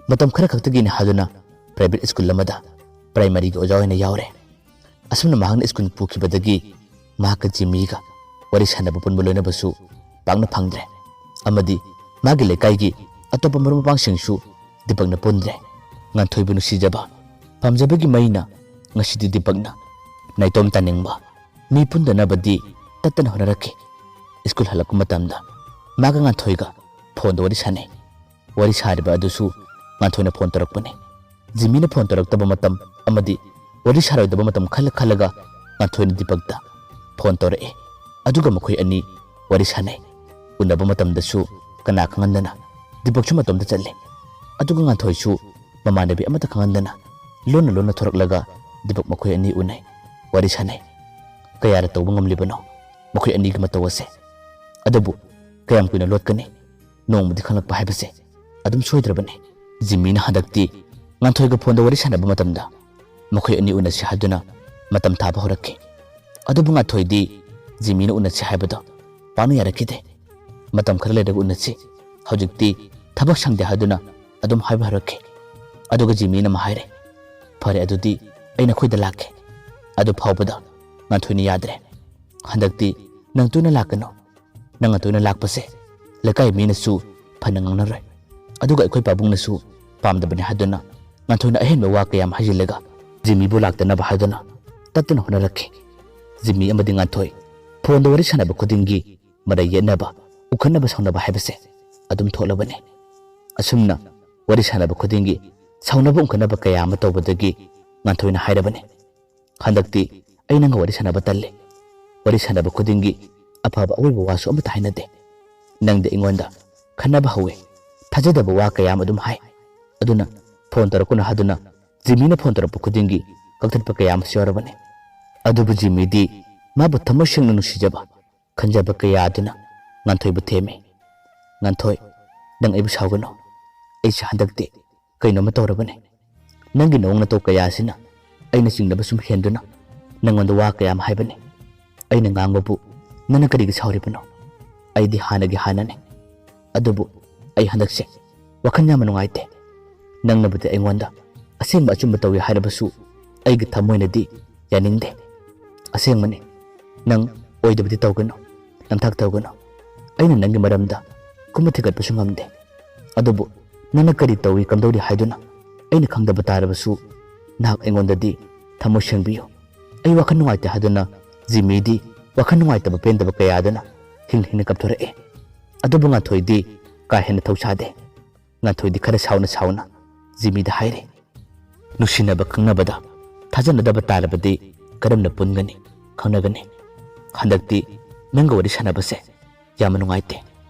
ꯃꯇꯝ ꯈꯔ ꯈꯛꯇꯒꯤꯅꯤ ꯍꯥꯏꯗꯨꯅ ꯄ꯭ꯔꯥꯏꯚꯦꯠ ꯁ꯭ꯀꯨꯜ ꯑꯃꯗ ꯄ꯭ꯔꯥꯏꯃꯔꯤꯒꯤ ꯑꯣꯖꯥ ꯑꯣꯏꯅ ꯌꯥꯎꯔꯦ꯫ ꯑꯁꯨꯝꯅ ꯃꯍꯥꯛꯅ ꯁ꯭ꯀꯨꯜ ꯄꯨꯈꯤꯕꯗꯒꯤ ꯃꯍꯥꯛꯀ ꯖꯤꯃꯤꯒ ꯋꯥꯔꯤ ꯁꯥꯟꯅꯕ ꯄꯨꯟꯕ ꯂꯣꯏꯅꯕꯁꯨ ꯄꯥꯛꯅ ꯐꯪꯗ꯭ꯔꯦ꯫ ꯑꯃꯗꯤ ꯃꯥꯒꯤ ꯂꯩꯀꯥꯏꯒꯤ ꯑꯇꯣꯞꯄ ꯃꯔꯨꯞ ꯃꯄꯥꯡꯁꯤꯡꯁꯨ ꯗꯤꯄꯛꯅ ꯄꯨꯟꯗ꯭ꯔꯦ꯫ ꯉꯥꯟꯊꯣꯏꯕꯨ ꯅꯨꯡꯁꯤꯖꯕ, ꯄꯥꯝꯖꯕꯒꯤ ꯃꯩꯅ ꯉꯁꯤꯗꯤ ꯗꯤꯄꯛꯅ ꯅꯥꯏꯇꯣꯝ ꯇꯥꯅꯤꯡꯕ, ꯃꯤ ꯄꯨꯟꯗꯅꯕꯗꯤ ꯇꯠꯇꯅ ꯍꯣꯠꯅꯔꯛꯈꯤ꯫ ꯁ꯭ꯀꯨꯜ ꯍꯜꯂꯛꯄ ꯃꯇꯝꯗ ꯃꯥꯒ ꯉꯥꯟꯊꯣꯏꯒ ꯐꯣꯟꯗ ꯋꯥꯔꯤ ꯁꯥꯟꯅꯩ꯫ ꯋꯥꯔꯤ ꯁꯥꯔꯤꯕ ꯑꯗꯨꯁꯨ ꯉꯥꯟꯊꯣꯏꯅ ꯐꯣꯟ ꯇꯧꯔꯛꯄꯅꯤ꯫ ꯖꯤꯃꯤꯅ ꯐꯣꯟ ꯇꯧꯔꯛꯇꯕ ꯃꯇꯝ ꯑꯃꯗꯤ ꯋꯥꯔꯤ ꯁꯥꯔꯣꯏꯗꯕ ꯃꯇꯝ ꯈꯜꯂ ꯈꯜꯂꯒ ꯉꯥꯟꯊꯣꯏꯅ ꯗꯤꯄꯛꯇ ꯐꯣꯟ ꯇꯧꯔꯛꯑꯦ꯫ ꯑꯗꯨꯒ ꯃꯈꯣꯏ ꯑꯅꯤ ꯋꯥꯔꯤ ꯁꯥꯟꯅꯩ꯫ ꯎꯅꯕ ꯃꯇꯝꯗꯁꯨ ꯀꯅꯥ ꯈꯪꯍꯟꯗꯅ ꯗꯤꯄꯛꯁꯨ ꯃꯇꯣꯝꯇ ꯆꯠꯂꯦ꯫ ꯑꯗꯨꯒ ꯉꯥꯟꯊꯣꯏꯁꯨ ꯃꯃꯥꯟꯅꯕꯤ ꯑꯃꯠꯇ ꯈꯪꯍꯟꯗꯅ ꯂꯣꯟꯅ ꯂꯣꯟꯅ ꯊꯣꯔꯛꯂꯒ ꯗꯤꯄꯛ ꯃꯈꯣꯏ ꯑꯅꯤ ꯎꯅꯩ, ꯋꯥꯔꯤ ꯁꯥꯟꯅꯩ꯫ "ꯀꯌꯥꯔ ꯇꯧꯕ ꯉꯝꯂꯤꯕꯅꯣ ꯃꯈꯣꯏ ꯑꯅꯤꯒꯤ ꯃꯇꯧ ꯑꯁꯦ? ꯑꯗꯨꯕꯨ ꯀꯌꯥꯝ ꯀꯨꯏꯅ ꯂꯣꯠꯀꯅꯤ? ꯅꯣꯡꯃꯗꯤ ꯈꯪꯂꯛꯄ ꯍꯥꯏꯕꯁꯦ ꯑꯗꯨꯝ ꯁꯣꯏꯗ꯭ꯔꯕꯅꯤ꯫" ꯖꯤꯃꯤꯅ ꯍꯟꯗꯛꯇꯤ ꯉꯥꯟꯊꯣꯏꯒ ꯐꯣꯟꯗ ꯋꯥꯔꯤ ꯁꯥꯟꯅꯕ ꯃꯇꯝꯗ ꯃꯈꯣꯏ ꯑꯅꯤ ꯎꯅꯁꯤ ꯍꯥꯏꯗꯨꯅ ꯃꯇꯝ ꯊꯥꯕ ꯍꯧꯔꯛꯈꯤ꯫ ꯑꯗꯨꯕꯨ ꯉꯥꯟꯊꯣꯏꯗꯤ ꯖꯤꯃꯤꯅ ꯎꯅꯁꯤ ꯍꯥꯏꯕꯗꯣ ꯄꯥꯛꯅ ꯌꯥꯔꯛꯈꯤꯗꯦ꯫ "ꯃꯇꯝ ꯈꯔ ꯂꯩꯔꯒ ꯎꯅꯁꯤ, ꯍꯧꯖꯤꯛꯇꯤ ꯊꯕꯛ ꯁꯪꯗꯦ" ꯍꯥꯏꯗꯨꯅ ꯑꯗꯨꯝ ꯍꯥꯏꯕ ꯍꯧꯔꯛꯈꯤ꯫ ꯑꯗꯨꯒ ꯖꯤꯃꯤꯅ ꯑꯃ ꯍꯥꯏꯔꯦ, "ꯐꯔꯦ, ꯑꯗꯨꯗꯤ ꯑꯩ ꯅꯈꯣꯏꯗ ꯂꯥꯛꯀꯦ꯫" ꯑꯗꯨ ꯐꯥꯎꯕꯗ ꯉꯥꯟꯊꯣꯏꯅ ꯌꯥꯗ꯭ꯔꯦ꯫ "ꯍꯟꯗꯛꯇꯤ ꯅꯪ ꯇꯣꯏꯅ ꯂꯥꯛꯀꯅꯨ꯫ ꯅꯪꯅ ꯇꯣꯏꯅ ꯂꯥꯛꯄꯁꯦ ꯂꯩꯀꯥꯏ ꯃꯤꯅꯁꯨ ꯐꯅ ꯉꯥꯡꯅꯔꯣꯏ꯫ ꯑꯗꯨꯒ ꯑꯩꯈꯣꯏ ꯄꯥꯕꯨꯡꯅꯁꯨ ꯄꯥꯝꯗꯕꯅꯤ" ꯍꯥꯏꯗꯨꯅ ꯉꯥꯟꯊꯣꯏꯅ ꯑꯍꯦꯟꯕ ꯋꯥ ꯀꯌꯥ ꯑꯃ ꯍꯥꯏꯖꯤꯜꯂꯒ ꯖꯤꯃꯤꯕꯨ ꯂꯥꯛꯇꯅꯕ ꯍꯥꯏꯗꯨꯅ ꯇꯠꯇꯅ ꯍꯣꯠꯅꯔꯛꯈꯤ꯫ ꯖꯤꯃꯤ ꯑꯃꯗꯤ ꯉꯥꯟꯊꯣꯏ ꯐꯣꯟꯗ ꯋꯥꯔꯤ ꯁꯥꯟꯅꯕ ꯈꯨꯗꯤꯡꯒꯤ ꯃꯔꯩ ꯌꯦꯠꯅꯕ, ꯎꯈꯠꯅꯕ, ꯁꯥꯎꯅꯕ ꯍꯥꯏꯕꯁꯦ ꯑꯗꯨꯝ ꯊꯣꯛꯂꯕꯅꯤ꯫ ꯑꯁꯨꯝꯅ ꯋꯥꯔꯤ ꯁꯥꯟꯅꯕ ꯈꯨꯗꯤꯡꯒꯤ ꯁꯥꯎꯅꯕ, ꯎꯈꯠꯅꯕ ꯀꯌꯥ ꯑꯃ ꯇꯧꯕꯗꯒꯤ ꯉꯥꯟꯊꯣꯏꯅ ꯍꯥꯏꯔꯕꯅꯤ, "ꯍꯟꯗꯛꯇꯤ ꯑꯩ ꯅꯪꯒ ꯋꯥꯔꯤ ꯁꯥꯟꯅꯕ ꯇꯜꯂꯦ꯫ ꯋꯥꯔꯤ ꯁꯥꯟꯅꯕ ꯈꯨꯗꯤꯡꯒꯤ ꯑꯐꯕ ꯑꯑꯣꯏꯕ ꯋꯥꯁꯨ ꯑꯃꯠꯇ ꯍꯥꯏꯅꯗꯦ꯫ ꯅꯪꯗꯤ ꯑꯩꯉꯣꯟꯗ ꯈꯟꯅꯕ ꯍꯧꯋꯦ, ꯊꯥꯖꯗꯕ ꯋꯥ ꯀꯌꯥ ꯑꯃ ꯑꯗꯨꯝ ꯍꯥꯏ꯫ ꯑꯗꯨꯅ ꯐꯣꯟ ꯇꯧꯔꯛꯀꯅꯨ ꯍꯥꯏꯗꯨꯅ ꯖꯤꯃꯤꯅ ꯐꯣꯟ ꯇꯧꯔꯛꯄ ꯈꯨꯗꯤꯡꯒꯤ ꯀꯛꯊꯠꯄ ꯀꯌꯥ ꯑꯃꯁꯨ ꯌꯥꯎꯔꯕꯅꯤ꯫ ꯑꯗꯨꯕꯨ ꯖꯤꯃꯤꯗꯤ ꯃꯥꯕꯨ ꯊꯃꯣꯏ ꯁꯦꯡꯅ ꯅꯨꯡꯁꯤꯖꯕ, ꯈꯟꯖꯕ ꯀꯌꯥ ꯑꯗꯨꯅ ꯉꯥꯟꯊꯣꯏꯕꯨ ꯊꯦꯝꯃꯤ꯫ "ꯉꯥꯟꯊꯣꯏ, ꯅꯪ ꯑꯩꯕꯨ ꯁꯥꯎꯒꯅꯨ꯫ ꯑꯩꯁꯦ ꯍꯟꯗꯛꯇꯤ ꯀꯩꯅꯣꯝꯃ ꯇꯧꯔꯕꯅꯤ꯫ ꯅꯪꯒꯤ ꯅꯑꯣꯡ ꯅꯇꯧ ꯀꯌꯥ ꯑꯁꯤꯅ ꯑꯩꯅ ꯆꯤꯡꯅꯕ ꯁꯨꯝ ꯍꯦꯟꯗꯨꯅ ꯅꯪꯉꯣꯟꯗ ꯋꯥ ꯀꯌꯥ ꯑꯃ ꯍꯥꯏꯕꯅꯤ꯫ ꯑꯩꯅ ꯉꯥꯡꯕꯕꯨ ꯅꯪꯅ ꯀꯔꯤꯒꯤ ꯁꯥꯎꯔꯤꯕꯅꯣ? ꯑꯩꯗꯤ ꯍꯥꯟꯅꯒꯤ ꯍꯥꯟꯅꯅꯤ꯫ ꯑꯗꯨꯕꯨ ꯑꯩ ꯍꯟꯗꯛꯁꯦ ꯋꯥꯈꯜ ꯌꯥꯝꯅ ꯅꯨꯡꯉꯥꯏꯇꯦ꯫ ꯅꯪꯅꯕꯨꯗꯤ ꯑꯩꯉꯣꯟꯗ ꯑꯁꯦꯡꯕ ꯑꯆꯨꯝꯕ ꯇꯧꯏ ꯍꯥꯏꯔꯕꯁꯨ ꯑꯩꯒꯤ ꯊꯃꯣꯏꯅꯗꯤ ꯌꯥꯅꯤꯡꯗꯦ꯫ ꯑꯁꯦꯡꯕꯅꯤ, ꯅꯪ ꯑꯣꯏꯗꯕꯗꯤ ꯇꯧꯒꯅꯨ, ꯅꯝꯊꯥꯛ ꯇꯧꯒꯅꯨ꯫ ꯑꯩꯅ ꯅꯪꯒꯤ ꯃꯔꯝꯗ ꯀꯨꯝꯕ ꯊꯤꯒꯠꯄꯁꯨ ꯉꯝꯗꯦ꯫ ꯑꯗꯨꯕꯨ ꯅꯪꯅ ꯀꯔꯤ ꯇꯧꯏ ꯀꯝꯗꯧꯔꯤ ꯍꯥꯏꯗꯨꯅ ꯑꯩꯅ ꯈꯪꯗꯕ ꯇꯥꯔꯕꯁꯨ ꯅꯍꯥꯛ ꯑꯩꯉꯣꯟꯗꯗꯤ ꯊꯃꯣꯏ ꯁꯦꯡꯕꯤꯌꯨ꯫ ꯑꯩ ꯋꯥꯈꯜ ꯅꯨꯡꯉꯥꯏꯇꯦ ꯍꯥꯏꯗꯨꯅ ꯖꯤꯃꯤꯗꯤ ꯋꯥꯈꯜ ꯅꯨꯡꯉꯥꯏꯇꯕ ꯄꯦꯟꯗꯕ ꯀꯌꯥꯗꯨꯅ ꯍꯤꯡ ꯍꯤꯡꯅ ꯀꯞꯊꯣꯔꯛꯑꯦ꯫ ꯑꯗꯨꯕꯨ ꯉꯥꯟꯊꯣꯏꯗꯤ ꯀꯥ ꯍꯦꯟꯅ ꯊꯧꯁꯥꯗꯦ꯫ ꯉꯥꯟꯊꯣꯏꯗꯤ ꯈꯔ ꯁꯥꯎꯅ ꯁꯥꯎꯅ ꯖꯤꯃꯤꯗ ꯍꯥꯏꯔꯦ, "ꯅꯨꯡꯁꯤꯅꯕ ꯈꯪꯅꯕꯗ ꯊꯥꯖꯅꯗꯕ ꯇꯥꯔꯕꯗꯤ ꯀꯔꯝꯅ ꯄꯨꯟꯒꯅꯤ, ꯈꯪꯅꯒꯅꯤ? ꯍꯟꯗꯛꯇꯤ ꯅꯪꯒ ꯋꯥꯔꯤ ꯁꯥꯟꯅꯕꯁꯦ ꯌꯥꯝꯅ ꯅꯨꯡꯉꯥꯏꯇꯦ꯫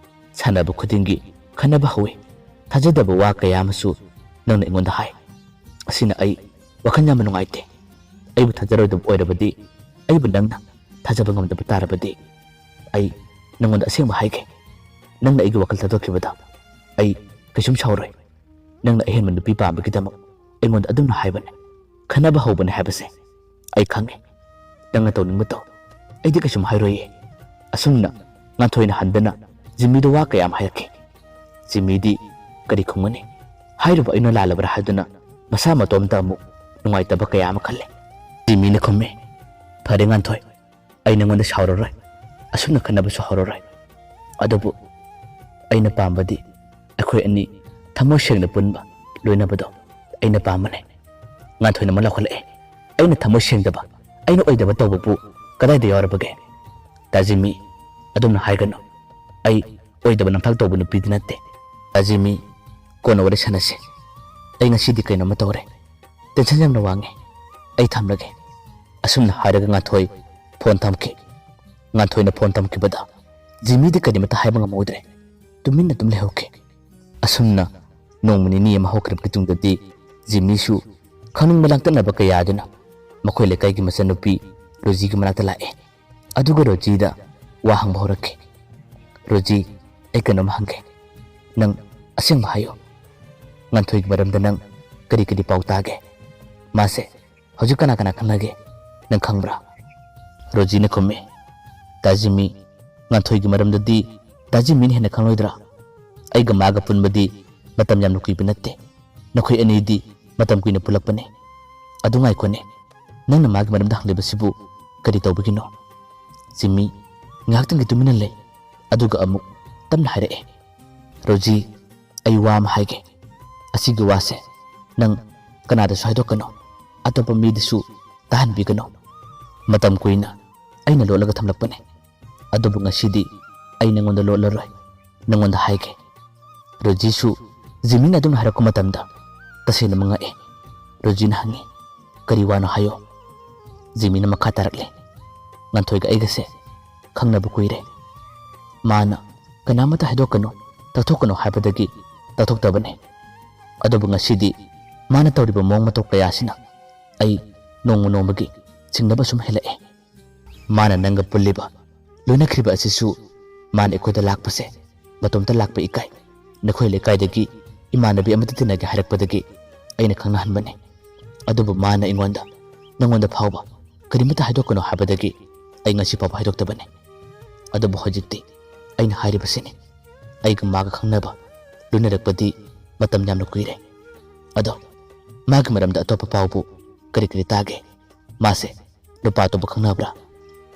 ꯁꯥꯟꯅꯕ ꯈꯨꯗꯤꯡꯒꯤ ꯈꯟꯅꯕ ꯍꯧꯋꯤ꯫ ꯊꯥꯖꯗꯕ ꯋꯥ ꯀꯌꯥ ꯑꯃꯁꯨ ꯅꯪꯅ ꯑꯩꯉꯣꯟꯗ ꯍꯥꯏ꯫ ꯑꯁꯤꯅ ꯑꯩ ꯋꯥꯈꯜ ꯌꯥꯝꯅ ꯅꯨꯡꯉꯥꯏꯇꯦ꯫ ꯑꯩꯕꯨ ꯊꯥꯖꯔꯣꯏꯗꯕ ꯑꯣꯏꯔꯕꯗꯤ ꯑꯩꯕꯨ ꯅꯪꯅ ꯊꯥꯖꯕ ꯉꯝꯗꯕ ꯇꯥꯔꯕꯗꯤ ꯑꯩ ꯅꯪꯉꯣꯟꯗ ꯑꯁꯦꯡꯕ ꯍꯥꯏꯒꯦ꯫ ꯅꯪꯅ ꯑꯩꯒꯤ ꯋꯥꯈꯜ ꯊꯥꯗꯣꯛꯈꯤꯕꯗ ꯑꯩ ꯀꯩꯁꯨꯝ ꯁꯥꯎꯔꯣꯏ꯫ ꯅꯪꯅ ꯑꯍꯦꯟꯕ ꯅꯨꯄꯤ ꯄꯥꯝꯕꯒꯤꯗꯃꯛ ꯑꯩꯉꯣꯟꯗ ꯑꯗꯨꯝꯅ ꯍꯥꯏꯕꯅꯦ꯫ ꯈꯟꯅꯕ ꯍꯧꯕꯅꯦ ꯍꯥꯏꯕꯁꯦ ꯑꯩ ꯈꯪꯉꯦ꯫ ꯅꯪꯅ ꯇꯧꯅꯤꯡꯕ ꯇꯧ꯫ ꯑꯩꯗꯤ ꯀꯩꯁꯨꯝ ꯍꯥꯏꯔꯣꯏꯌꯦ꯫" ꯑꯁꯨꯝꯅ ꯉꯥꯟꯊꯣꯏꯅ ꯍꯟꯗꯅ ꯖꯤꯃꯤꯗ ꯋꯥ ꯀꯌꯥ ꯑꯃ ꯍꯥꯏꯔꯛꯈꯤ꯫ ꯖꯤꯃꯤꯗꯤ ꯀꯔꯤ ꯈꯨꯝꯒꯅꯤ? ꯍꯥꯏꯔꯤꯕ ꯑꯩꯅ ꯂꯥꯜꯂꯕ꯭ꯔꯥ ꯍꯥꯏꯗꯨꯅ ꯃꯁꯥ ꯃꯇꯣꯝꯇ ꯑꯃꯨꯛ ꯅꯨꯡꯉꯥꯏꯇꯕ ꯀꯌꯥ ꯑꯃ ꯈꯜꯂꯦ꯫ ꯖꯤꯃꯤꯅ ꯈꯨꯝꯃꯤ, "ꯐꯔꯦ ꯉꯥꯟꯊꯣꯏ, ꯑꯩ ꯅꯉꯣꯟꯗ ꯁꯥꯎꯔꯔꯣꯏ, ꯑꯁꯨꯝꯅ ꯈꯟꯅꯕꯁꯨ ꯍꯧꯔꯔꯣꯏ꯫ ꯑꯗꯨꯕꯨ ꯑꯩꯅ ꯄꯥꯝꯕꯗꯤ ꯑꯩꯈꯣꯏ ꯑꯅꯤ ꯊꯃꯣꯏ ꯁꯦꯡꯅ ꯄꯨꯟꯕ, ꯂꯣꯏꯅꯕꯗꯣ ꯑꯩꯅ ꯄꯥꯝꯕꯅꯦ꯫" ꯉꯥꯟꯊꯣꯏꯅ ꯑꯃ ꯂꯧꯈꯠꯂꯛꯑꯦ, "ꯑꯩꯅ ꯊꯃꯣꯏ ꯁꯦꯡꯗꯕ, ꯑꯩꯅ ꯑꯣꯏꯗꯕ ꯇꯧꯕꯕꯨ ꯀꯗꯥꯏꯗ ꯌꯥꯎꯔꯕꯒꯦ? ꯇꯥꯖꯤꯃꯤ, ꯑꯗꯨꯝꯅ ꯍꯥꯏꯒꯅꯨ꯫ ꯑꯩ ꯑꯣꯏꯗꯕ ꯅꯝꯊꯥꯛ ꯇꯧꯕ ꯅꯨꯄꯤꯗꯤ ꯅꯠꯇꯦ꯫ ꯇꯥꯖꯤꯃꯤ, ꯀꯣꯟꯅ ꯋꯥꯔꯤ ꯁꯥꯟꯅꯁꯤ꯫ ꯑꯩ ꯉꯁꯤꯗꯤ ꯀꯩꯅꯣꯝꯃ ꯇꯧꯔꯦ꯫ ꯇꯦꯟꯁꯟ ꯌꯥꯝꯅ ꯋꯥꯡꯉꯦ꯫ ꯑꯩ ꯊꯝꯂꯒꯦ꯫" ꯑꯁꯨꯝꯅ ꯍꯥꯏꯔꯒ ꯉꯥꯟꯊꯣꯏ ꯐꯣꯟ ꯊꯝꯈꯤ꯫ ꯉꯥꯟꯊꯣꯏꯅ ꯐꯣꯟ ꯊꯝꯈꯤꯕꯗ ꯖꯤꯃꯤꯗꯤ ꯀꯔꯤꯃꯠꯇ ꯍꯥꯏꯕ ꯉꯝꯍꯧꯗ꯭ꯔꯦ꯫ ꯇꯨꯃꯤꯟꯅ ꯑꯗꯨꯝ ꯂꯩꯍꯧꯈꯤ꯫ ꯑꯁꯨꯝꯅ ꯅꯣꯡꯃ ꯅꯤꯅꯤ ꯑꯃ ꯍꯧꯈ꯭ꯔꯕꯒꯤ ꯇꯨꯡꯗꯗꯤ ꯖꯤꯃꯤꯁꯨ ꯈꯪꯅꯤꯡꯕ ꯂꯥꯡꯇꯛꯅꯕ ꯀꯌꯥ ꯑꯗꯨꯅ ꯃꯈꯣꯏ ꯂꯩꯀꯥꯏꯒꯤ ꯃꯆꯟꯅꯨꯄꯤ ꯔꯣꯖꯤꯒꯤ ꯃꯅꯥꯛꯇ ꯂꯥꯛꯑꯦ꯫ ꯑꯗꯨꯒ ꯔꯣꯖꯤꯗ ꯋꯥ ꯍꯪꯕ ꯍꯧꯔꯛꯈꯤ꯫ "ꯔꯣꯖꯤ, ꯑꯩ ꯀꯩꯅꯣꯝ ꯍꯪꯒꯦ꯫ ꯅꯪ ꯑꯁꯦꯡꯕ ꯍꯥꯏꯌꯨ꯫ ꯉꯥꯟꯊꯣꯏꯒꯤ ꯃꯔꯝꯗ ꯅꯪ ꯀꯔꯤ ꯀꯔꯤ ꯄꯥꯎ ꯇꯥꯒꯦ? ꯃꯥꯁꯦ ꯍꯧꯖꯤꯛ ꯀꯅꯥ ꯀꯅꯥ ꯈꯪꯅꯒꯦ? ꯅꯪ ꯈꯪꯕ꯭ꯔꯥ?" ꯔꯣꯖꯤꯅ ꯈꯨꯝꯃꯤ, "ꯇꯥꯖꯤꯃꯤ, ꯉꯥꯟꯊꯣꯏꯒꯤ ꯃꯔꯝꯗꯗꯤ ꯇꯥꯖꯤꯃꯤꯅ ꯍꯦꯟꯅ ꯈꯪꯂꯣꯏꯗ꯭ꯔꯥ? ꯑꯩꯒ ꯃꯥꯒ ꯄꯨꯟꯕꯗꯤ ꯃꯇꯝ ꯌꯥꯝꯅ ꯀꯨꯏꯕ ꯅꯠꯇꯦ꯫ ꯅꯈꯣꯏ ꯑꯅꯤꯗꯤ ꯃꯇꯝ ꯀꯨꯏꯅ ꯄꯨꯜꯂꯛꯄꯅꯦ꯫ ꯑꯗꯨ ꯉꯥꯏꯈꯣꯅꯦ, ꯅꯪꯅ ꯃꯥꯒꯤ ꯃꯔꯝꯗ ꯍꯪꯂꯤꯕꯁꯤꯕꯨ ꯀꯔꯤ ꯇꯧꯕꯒꯤꯅꯣ?" ꯖꯤꯃꯤ ꯉꯥꯏꯍꯥꯛꯇꯪꯒꯤ ꯇꯨꯃꯤꯟꯅ ꯂꯩ, ꯑꯗꯨꯒ ꯑꯃꯨꯛ ꯇꯞꯅ ꯍꯥꯏꯔꯛꯑꯦ, "ꯔꯣꯖꯤ, ꯑꯩ ꯋꯥ ꯑꯃ ꯍꯥꯏꯒꯦ꯫ ꯑꯁꯤꯒꯤ ꯋꯥꯁꯦ ꯅꯪ ꯀꯅꯥꯗꯁꯨ ꯍꯥꯏꯗꯣꯛꯀꯅꯨ, ꯑꯇꯣꯞꯄ ꯃꯤꯗꯁꯨ ꯇꯥꯍꯟꯕꯤꯒꯅꯨ꯫ ꯃꯇꯝ ꯀꯨꯏꯅ ꯑꯩꯅ ꯂꯣꯠꯂꯒ ꯊꯝꯂꯛꯄꯅꯦ꯫ ꯑꯗꯨꯕꯨ ꯉꯁꯤꯗꯤ ꯑꯩ ꯅꯉꯣꯟꯗ ꯂꯣꯠꯂꯔꯣꯏ, ꯅꯉꯣꯟꯗ ꯍꯥꯏꯒꯦ꯫" ꯔꯣꯖꯤꯁꯨ ꯖꯤꯃꯤꯅ ꯑꯗꯨꯝ ꯍꯥꯏꯔꯛꯄ ꯃꯇꯝꯗ ꯇꯁꯦꯡꯅ ꯉꯛꯑꯦ꯫ ꯔꯣꯖꯤꯅ ꯍꯪꯉꯤ, "ꯀꯔꯤ ꯋꯥꯅꯣ ꯍꯥꯏꯌꯣ?" ꯖꯤꯃꯤꯅ ꯃꯈꯥ ꯇꯥꯔꯛꯂꯦ, "ꯉꯥꯟꯊꯣꯏꯒ ꯑꯩꯒꯁꯦ ꯈꯪꯅꯕ ꯀꯨꯏꯔꯦ꯫ ꯃꯥꯅ ꯀꯅꯥꯃꯠꯇ ꯍꯥꯏꯗꯣꯛꯀꯅꯨ, ꯇꯛꯊꯣꯛꯀꯅꯨ ꯍꯥꯏꯕꯗꯒꯤ ꯇꯛꯊꯣꯛꯇꯕꯅꯦ꯫ ꯑꯗꯨꯕꯨ ꯉꯁꯤꯗꯤ ꯃꯥꯅ ꯇꯧꯔꯤꯕ ꯃꯑꯣꯡ ꯃꯇꯧ ꯀꯌꯥꯁꯤꯅ ꯑꯩ ꯅꯣꯡꯃ ꯅꯣꯡꯃꯒꯤ ꯆꯤꯡꯅꯕ ꯁꯨꯝ ꯍꯦꯜꯂꯛꯑꯦ꯫ ꯃꯥꯅ ꯅꯪꯒ ꯄꯨꯜꯂꯤꯕ, ꯂꯣꯏꯅꯈ꯭ꯔꯤꯕ ꯑꯁꯤꯁꯨ ꯃꯥꯅ ꯑꯩꯈꯣꯏꯗ ꯂꯥꯛꯄꯁꯦ ꯃꯇꯣꯝꯇ ꯂꯥꯛꯄ ꯏꯀꯥꯏ꯫ ꯅꯈꯣꯏ ꯂꯩꯀꯥꯏꯗꯒꯤ ꯏꯃꯥꯟꯅꯕꯤ ꯑꯃꯠꯇ ꯇꯤꯟꯅꯒꯦ ꯍꯥꯏꯔꯛꯄꯗꯒꯤ ꯑꯩꯅ ꯈꯪꯅꯍꯟꯕꯅꯦ꯫ ꯑꯗꯨꯕꯨ ꯃꯥꯅ ꯑꯩꯉꯣꯟꯗ, ꯅꯉꯣꯟꯗ ꯐꯥꯎꯕ ꯀꯔꯤꯃꯠꯇ ꯍꯥꯏꯗꯣꯛꯀꯅꯨ ꯍꯥꯏꯕꯗꯒꯤ ꯑꯩ ꯉꯁꯤ ꯐꯥꯎꯕ ꯍꯥꯏꯗꯣꯛꯇꯕꯅꯦ꯫ ꯑꯗꯨꯕꯨ ꯍꯧꯖꯤꯛꯇꯤ ꯑꯩꯅ ꯍꯥꯏꯔꯤꯕꯁꯤꯅꯤ, ꯑꯩꯒ ꯃꯥꯒ ꯈꯪꯅꯕ, ꯂꯣꯏꯅꯔꯛꯄꯗꯤ ꯃꯇꯝ ꯌꯥꯝꯅ ꯀꯨꯏꯔꯦ꯫ ꯑꯗꯣ ꯃꯥꯒꯤ ꯃꯔꯝꯗ ꯑꯇꯣꯞꯄ ꯄꯥꯎꯕꯨ ꯀꯔꯤ ꯀꯔꯤ ꯇꯥꯒꯦ? ꯃꯥꯁꯦ ꯅꯨꯄꯥ ꯑꯇꯣꯞꯄ ꯈꯪꯅꯕ꯭ꯔꯥ?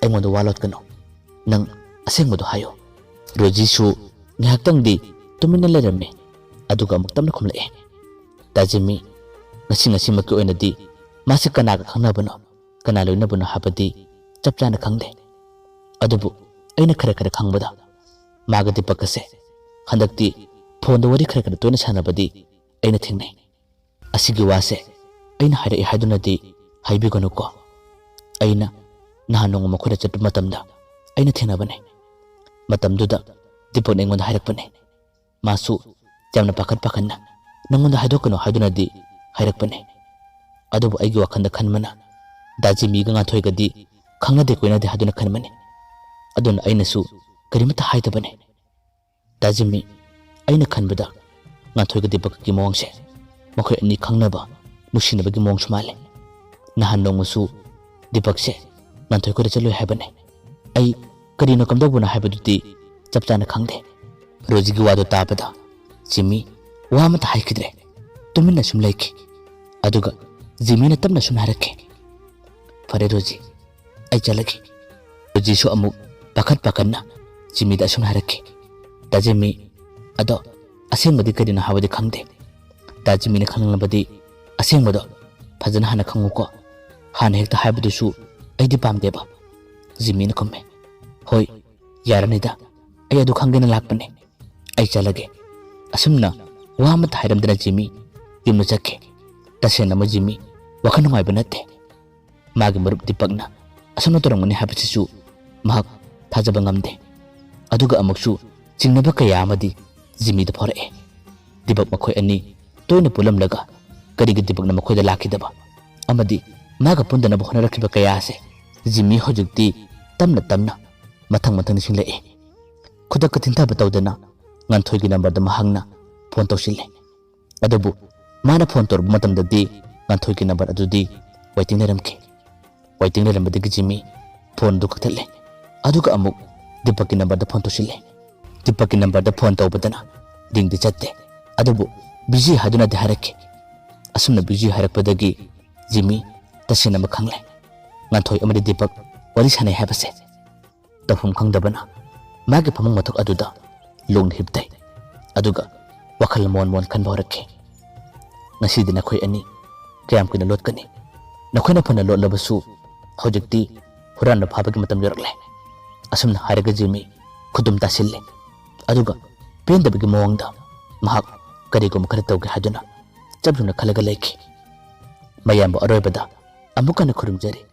ꯑꯩꯉꯣꯟꯗ ꯋꯥ ꯂꯣꯠꯀꯅꯨ꯫ ꯅꯪ ꯑꯁꯦꯡꯕꯗꯣ ꯍꯥꯏꯌꯨ꯫" ꯔꯣꯖꯤꯁꯨ ꯉꯥꯏꯍꯥꯛꯇꯪꯗꯤ ꯇꯨꯃꯤꯟꯅ ꯂꯩꯔꯝꯃꯤ, ꯑꯗꯨꯒ ꯑꯃꯨꯛ ꯇꯞꯅ ꯈꯨꯝꯂꯛꯑꯦ, "ꯇꯥꯖꯤꯃꯤ, ꯉꯁꯤ ꯉꯁꯤꯃꯛꯀꯤ ꯑꯣꯏꯅꯗꯤ ꯃꯥꯁꯦ ꯀꯅꯥꯒ ꯈꯪꯅꯕꯅꯣ, ꯀꯅꯥ ꯂꯣꯏꯅꯕꯅꯣ ꯍꯥꯏꯕꯗꯤ ꯆꯞ ꯆꯥꯅ ꯈꯪꯗꯦ꯫ ꯑꯗꯨꯕꯨ ꯑꯩꯅ ꯈꯔ ꯈꯔ ꯈꯪꯕꯗ ꯃꯥꯒ ꯗꯤꯄꯛꯀꯁꯦ ꯍꯟꯗꯛꯇꯤ ꯐꯣꯟꯗ ꯋꯥꯔꯤ ꯈꯔ ꯈꯔ ꯇꯣꯏꯅ ꯁꯥꯟꯅꯕꯗꯤ ꯑꯩꯅ ꯊꯦꯡꯅꯩ꯫ ꯑꯁꯤꯒꯤ ꯋꯥꯁꯦ ꯑꯩꯅ ꯍꯥꯏꯔꯛꯏ ꯍꯥꯏꯗꯨꯅꯗꯤ ꯍꯥꯏꯕꯤꯒꯅꯨꯀꯣ꯫ ꯑꯩꯅ ꯅꯍꯥꯟ ꯅꯣꯡꯃ ꯃꯈꯣꯏꯗ ꯆꯠꯄ ꯃꯇꯝꯗ ꯑꯩꯅ ꯊꯦꯡꯅꯕꯅꯦ꯫ ꯃꯇꯝꯗꯨꯗ ꯗꯤꯄꯛꯅ ꯑꯩꯉꯣꯟꯗ ꯍꯥꯏꯔꯛꯄꯅꯦ꯫ ꯃꯥꯁꯨ ꯌꯥꯝꯅ ꯄꯥꯈꯠ ꯄꯥꯈꯠꯅ, "ꯅꯪꯉꯣꯟꯗ ꯍꯥꯏꯗꯣꯛꯀꯅꯨ" ꯍꯥꯏꯗꯨꯅꯗꯤ ꯍꯥꯏꯔꯛꯄꯅꯦ꯫ ꯑꯗꯨꯕꯨ ꯑꯩꯒꯤ ꯋꯥꯈꯜꯗ ꯈꯟꯕꯅ, ꯗꯥ ꯖꯤꯃꯤꯒ ꯉꯥꯟꯊꯣꯏꯒꯗꯤ ꯈꯪꯅꯗꯦ ꯀꯣꯏꯅꯗꯦ ꯍꯥꯏꯗꯨꯅ ꯈꯟꯕꯅꯤ꯫ ꯑꯗꯨꯅ ꯑꯩꯅꯁꯨ ꯀꯔꯤꯃꯠꯇ ꯍꯥꯏꯗꯕꯅꯤ꯫ ꯗꯥ ꯖꯤꯃꯤ, ꯑꯩꯅ ꯈꯟꯕꯗ ꯉꯥꯟꯊꯣꯏꯒ ꯗꯤꯄꯛꯀꯤ ꯃꯑꯣꯡꯁꯦ ꯃꯈꯣꯏ ꯑꯅꯤ ꯈꯪꯅꯕ, ꯅꯨꯡꯁꯤꯅꯕꯒꯤ ꯃꯑꯣꯡꯁꯨ ꯃꯥꯜꯂꯦ꯫ ꯅꯍꯥꯟ ꯅꯣꯡꯃꯁꯨ ꯗꯤꯄꯛꯁꯦ ꯉꯥꯟꯊꯣꯏ ꯈꯣꯏꯗ ꯆꯠꯂꯨꯏ ꯍꯥꯏꯕꯅꯦ꯫ ꯑꯩ ꯀꯔꯤꯅꯣ ꯀꯝꯗꯧꯕꯅꯣ ꯍꯥꯏꯕꯗꯨꯗꯤ ꯆꯞ ꯆꯥꯅ ꯈꯪꯗꯦ꯫ ꯔꯣꯖꯤꯒꯤ ꯋꯥꯗꯨ ꯇꯥꯕꯗ ꯖꯤꯃꯤ ꯋꯥ ꯑꯃꯠꯇ ꯍꯥꯏꯈꯤꯗ꯭ꯔꯦ꯫ ꯇꯨꯃꯤꯟꯅ ꯁꯨꯝ ꯂꯩꯈꯤ꯫ ꯑꯗꯨꯒ ꯖꯤꯃꯤꯅ ꯇꯞꯅ ꯁꯨꯝ ꯍꯥꯏꯔꯛꯈꯤ, "ꯐꯔꯦ ꯔꯣꯖꯤ, ꯑꯩ ꯆꯠꯂꯒꯦ꯫" ꯔꯣꯖꯤꯁꯨ ꯑꯃꯨꯛ ꯄꯥꯈꯠ ꯄꯥꯈꯠꯅ ꯖꯤꯃꯤꯗ ꯑꯁꯨꯝ ꯍꯥꯏꯔꯛꯈꯤ, "ꯗꯥ ꯖꯤꯃꯤ, ꯑꯗꯣ ꯑꯁꯦꯡꯕꯗꯤ ꯀꯔꯤꯅꯣ ꯍꯥꯏꯕꯗꯤ ꯈꯪꯗꯦ꯫ ꯗꯥ ꯖꯤꯃꯤꯅ ꯈꯪꯅꯤꯡꯂꯕꯗꯤ ꯑꯁꯦꯡꯕꯗꯣ ꯐꯖꯅ ꯍꯥꯟꯅ ꯈꯪꯉꯨꯀꯣ꯫ ꯍꯥꯟꯅ ꯍꯦꯛꯇ ꯍꯥꯏꯕꯗꯨꯁꯨ ꯑꯩꯗꯤ ꯄꯥꯝꯗꯦꯕ꯫" ꯖꯤꯃꯤꯅ ꯈꯨꯝꯃꯦ, "ꯍꯣꯏ, ꯌꯥꯔꯅꯤꯗ, ꯑꯩ ꯑꯗꯨ ꯈꯪꯒꯦꯅ ꯂꯥꯛꯄꯅꯦ꯫ ꯑꯩ ꯆꯠꯂꯒꯦ꯫" ꯑꯁꯨꯝꯅ ꯋꯥ ꯑꯃꯠꯇ ꯍꯥꯏꯔꯝꯗꯅ ꯖꯤꯃꯤ ꯌꯨꯝꯗ ꯆꯠꯈꯤ꯫ ꯇꯁꯦꯡꯅꯃꯛ ꯖꯤꯃꯤ ꯋꯥꯈꯜ ꯅꯨꯡꯉꯥꯏꯕ ꯅꯠꯇꯦ꯫ ꯃꯥꯒꯤ ꯃꯔꯨꯞ ꯗꯤꯄꯛꯅ ꯑꯁꯨꯝꯅ ꯇꯧꯔꯝꯒꯅꯤ ꯍꯥꯏꯕꯁꯤꯁꯨ ꯃꯍꯥꯛ ꯊꯥꯖꯕ ꯉꯝꯗꯦ꯫ ꯑꯗꯨꯒ ꯑꯃꯨꯛꯁꯨ ꯆꯤꯡꯅꯕ ꯀꯌꯥ ꯑꯃꯗꯤ ꯖꯤꯃꯤꯗ ꯐꯥꯎꯔꯛꯑꯦ꯫ ꯗꯤꯄꯛ ꯃꯈꯣꯏ ꯑꯅꯤ ꯇꯣꯏꯅ ꯄꯨꯜꯂꯝꯂꯒ ꯀꯔꯤꯒꯤ ꯗꯤꯄꯛꯅ ꯃꯈꯣꯏꯗ ꯂꯥꯛꯈꯤꯗꯕ ꯑꯃꯗꯤ ꯃꯥꯒ ꯄꯨꯟꯗꯅꯕ ꯍꯣꯠꯅꯔꯛꯈꯤꯕ ꯀꯌꯥ ꯑꯁꯦ ꯖꯤꯃꯤ ꯍꯧꯖꯤꯛꯇꯤ ꯇꯞꯅ ꯇꯞꯅ ꯃꯊꯪ ꯃꯊꯪ ꯅꯤꯡꯁꯤꯡꯂꯛꯑꯦ꯫ ꯈꯨꯗꯛꯀ ꯊꯤꯟꯊꯕ ꯇꯧꯗꯅ ꯉꯥꯟꯊꯣꯏꯒꯤ ꯅꯝꯕꯔꯗ ꯃꯍꯥꯛꯅ ꯐꯣꯟ ꯇꯧꯁꯤꯜꯂꯦ꯫ ꯑꯗꯨꯕꯨ ꯃꯥꯅ ꯐꯣꯟ ꯇꯧꯔꯛꯄ ꯃꯇꯝꯗꯗꯤ ꯉꯥꯟꯊꯣꯏꯒꯤ ꯅꯝꯕꯔ ꯑꯗꯨꯗꯤ ꯋꯦꯇꯤꯡ ꯂꯩꯔꯝꯈꯤ꯫ ꯋꯦꯇꯤꯡ ꯂꯩꯔꯝꯕꯗꯒꯤ ꯖꯤꯃꯤ ꯐꯣꯟꯗꯨ ꯀꯛꯊꯠꯂꯦ꯫ ꯑꯗꯨꯒ ꯑꯃꯨꯛ ꯗꯤꯄꯛꯀꯤ ꯅꯝꯕꯔꯗ ꯐꯣꯟ ꯇꯧꯁꯤꯜꯂꯦ꯫ ꯗꯤꯄꯛꯀꯤ ꯅꯝꯕꯔꯗ ꯐꯣꯟ ꯇꯧꯕꯗꯅ ꯔꯤꯡꯗꯤ ꯆꯠꯇꯦ꯫ ꯑꯗꯨꯕꯨ ꯕꯤꯖꯤ ꯍꯥꯏꯗꯨꯅꯗꯤ ꯍꯥꯏꯔꯛꯈꯤ꯫ ꯑꯁꯨꯝꯅ ꯕꯤꯖꯤ ꯍꯥꯏꯔꯛꯄꯗꯒꯤ ꯖꯤꯃꯤ ꯇꯁꯦꯡꯅꯃꯛ ꯈꯪꯂꯦ꯫ ꯉꯥꯟꯊꯣꯏ ꯑꯃꯗꯤ ꯗꯤꯄꯛ ꯋꯥꯔꯤ ꯁꯥꯟꯅꯩ ꯍꯥꯏꯕꯁꯦ꯫ ꯇꯧꯐꯝ ꯈꯪꯗꯕꯅ ꯃꯥꯒꯤ ꯐꯃꯨꯡ ꯃꯊꯛ ꯑꯗꯨꯗ ꯂꯣꯡꯅ ꯍꯤꯞꯇꯦ꯫ ꯑꯗꯨꯒ ꯋꯥꯈꯜ ꯃꯣꯟ ꯃꯣꯟ ꯈꯟꯕ ꯍꯧꯔꯛꯈꯤ꯫ "ꯉꯁꯤꯗꯤ ꯅꯈꯣꯏ ꯑꯅꯤ ꯀꯌꯥꯝ ꯀꯨꯏꯅ ꯂꯣꯠꯀꯅꯤ? ꯅꯈꯣꯏꯅ ꯐꯅ ꯂꯣꯠꯂꯕꯁꯨ ꯍꯧꯖꯤꯛꯇꯤ ꯍꯨꯔꯥꯟꯕ ꯐꯥꯕꯒꯤ ꯃꯇꯝ ꯌꯧꯔꯛꯂꯦ꯫" ꯑꯁꯨꯝꯅ ꯍꯥꯏꯔꯒ ꯖꯤꯃꯤ ꯈꯨꯗꯨꯝ ꯇꯥꯁꯤꯜꯂꯦ꯫ ꯑꯗꯨꯒ ꯄꯦꯟꯗꯕꯒꯤ ꯃꯑꯣꯡꯗ ꯃꯍꯥꯛ ꯀꯔꯤꯒꯨꯝꯕ ꯈꯔ ꯇꯧꯒꯦ ꯍꯥꯏꯗꯨꯅ ꯆꯞ ꯌꯨꯡꯅ ꯈꯜꯂꯒ ꯂꯩꯈꯤ꯫ "ꯃꯌꯥꯝꯕꯨ ꯑꯔꯣꯏꯕꯗ ꯑꯃꯨꯛ ꯍꯟꯅ ꯈꯨꯔꯨꯝꯖꯔꯤ꯫